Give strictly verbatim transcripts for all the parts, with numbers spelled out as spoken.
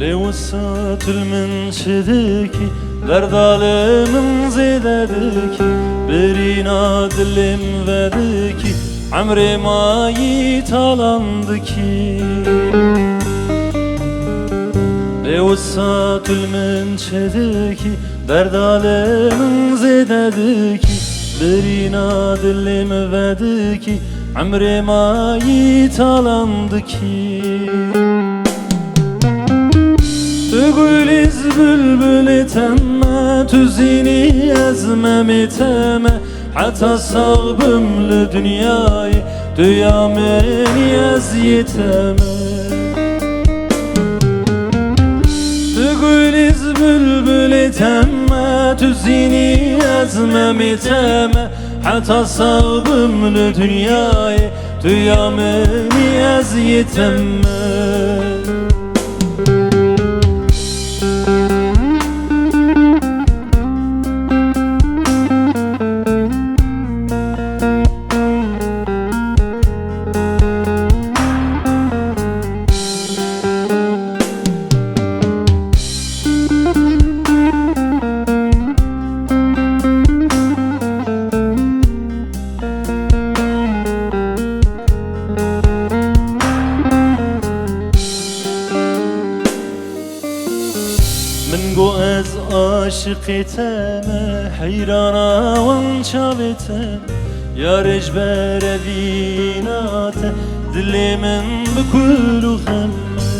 Ê wisa tu li min çi dikî, derda li min zêde dikî, birîna dilê min vedikî, emrê ma yî talan dikî. Ê wisa tu li min çi dikî, derda li min zêde dikî, birîna dilê min vedikî, emrê ma yî talan dikî. Tu gulîz bülbülê teme, tu zînî ez memê teme, heta sax bim li dinyayê, tu ya min î ez yê teme. Tu gulîz bülbülê teme, tu zînî ez memê teme, heta sax bim li dinyayê, tu ya min î ez yê teme. Min got ez aşiqê te me, heyrana wan çavê te me. Yarê ji ber evîna te, dilê min bi kul û xem e.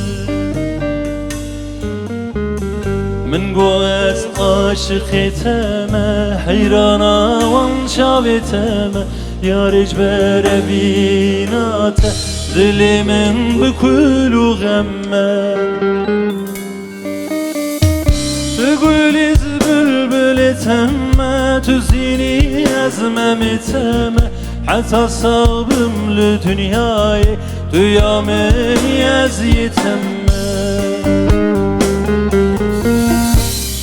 Min got ez aşiqê te me, heyrana wan çavê te me. Yarê ji ber evîna te, dilê min bi kul û xem e. Tu gulîz bülbülê teme, tu zînî ez memê teme, heta sax bim li dinyayê, tu ya min î ez yê teme.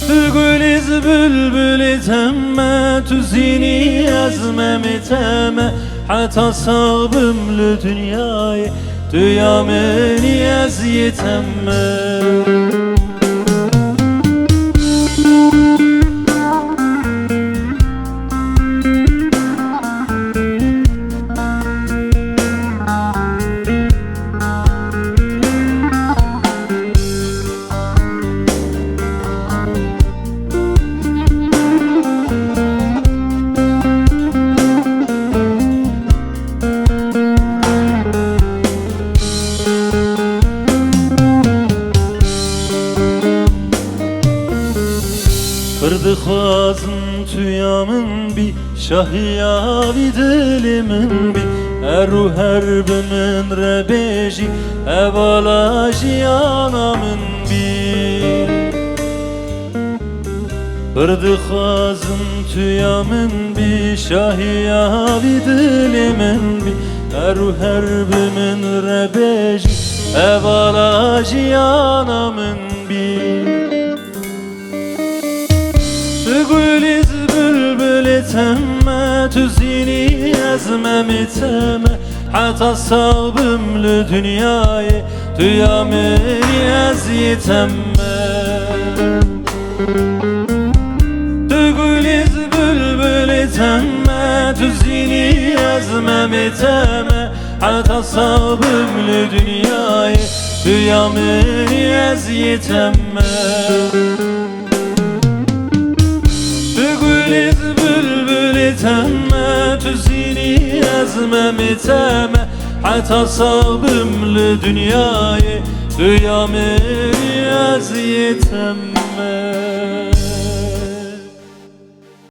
Tu gulîz bülbülê teme, tu zînî ez memê teme, heta sax bim li dinyayê, tu ya min î ez yê teme. Pir dixwazim tu ya min bî, şahiya vî dilê min bî. Her û her bi min re bêjî, hevala jiyana min bî. Pir dixwazim tu ya min bî, şahiya vî dilê min bî. Her û her bi min re bêjî, hevala jiyana min bî. Tu gulîz bülbülê teme, tu zînî ez memê teme, heta sax bim li dinyayê, tu ya min î ez yê teme. Tu gulîz bülbülê teme, tu zînî ez memê teme, heta sax bim li dinyayê, tu ya min î ez yê teme. Tu gulîz bülbülê teme, tu zînî ez memê teme, heta sax bim li dinyayê, tu ya min î ez yê teme.